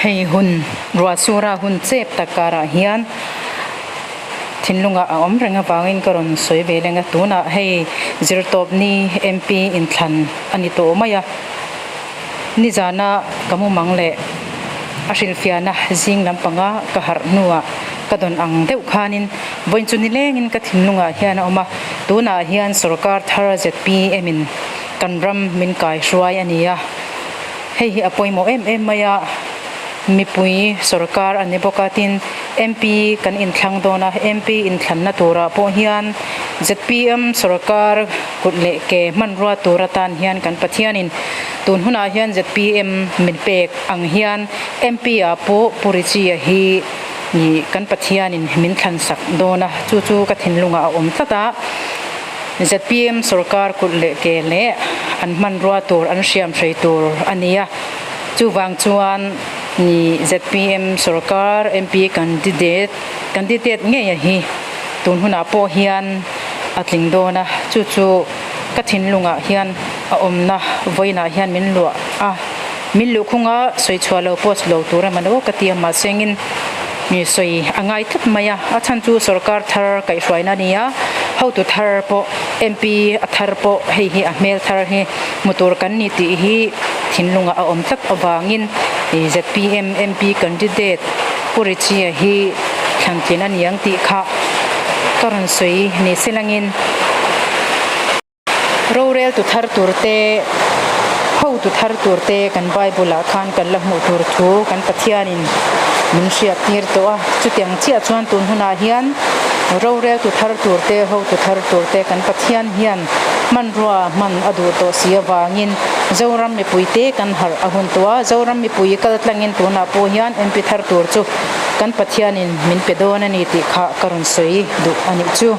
Hei hun ruah sura hun chep tak karah hian thinlungah a awm reng avangin ka rawn sawi ve leng a, tunah hei zirtawpni MP inthlan a ni tawh mai a, nizana ka mumang leh a hrilhfiahna zing lampanga ka harh hnuah ka dawn ang deuh khanin vawiin chu nilengin ka thinlungah hian a awm a, tunah hian sorkar thar zpm in kan ram min kaihruai a ni a. Hei hi a pawimawh em em mai a, mipui sorkar a ni bawk a, tin MP kan inthlang dawn a, MP inthlanna turah pawh hian zpm sorkar kut leh ke hmanrua tur atan hian kan Pathianin tun hunah hian zpm min pek ang hian MP ah pawh Pu Richie-a hi ih kan Pathianin min thlansak dawn a, chu chu ka thinlungah a awm tlat a. Zpm sorkar kulh leh ke leh an hmanrua tur an hriam hrei tur a ni a, chuvang chuan ni zpm sorkar MP candidate candidate ngei a hi tun hunah pawh hian a tling dawn a, chu chu ka thinlungah hian a awmna vawiinah hian min luah a, min luhkhunga sawi chhuah lo post lo tur emaw lo ka ti a, mahse engin Mi sawi a ngai tlat mai a, a chhan chu sorkar thar kaihhruaina a ni a, hotu thar pawh MP a thar pawh hei hi a hmel thar hi hmu tur kan ni tih hi thinlungah a awm tlat avangin zpm MP candidate Pu Richie hi thlantlin a ni ang tih kha ka rawn sawi ni selangin. Rorel tu thar tur te, hotu thar tur te kan Bible ah khan kan la hmuh tur thu kan Pathianin min hriat tir tawh a. Chutiang chiah chuan tun hunah hian rorel tu thar tur te, hotu thar tur te kan Pathian hian hmanrua hman a duh tawh si avangin Zoram mipui te kan harh a hun tawh a. Zoram mipui kal tlangin tunah pawh hian MP thar tur chu kan Pathianin min pe dawn a ni tih kha ka rawn sawi duh a nih chu.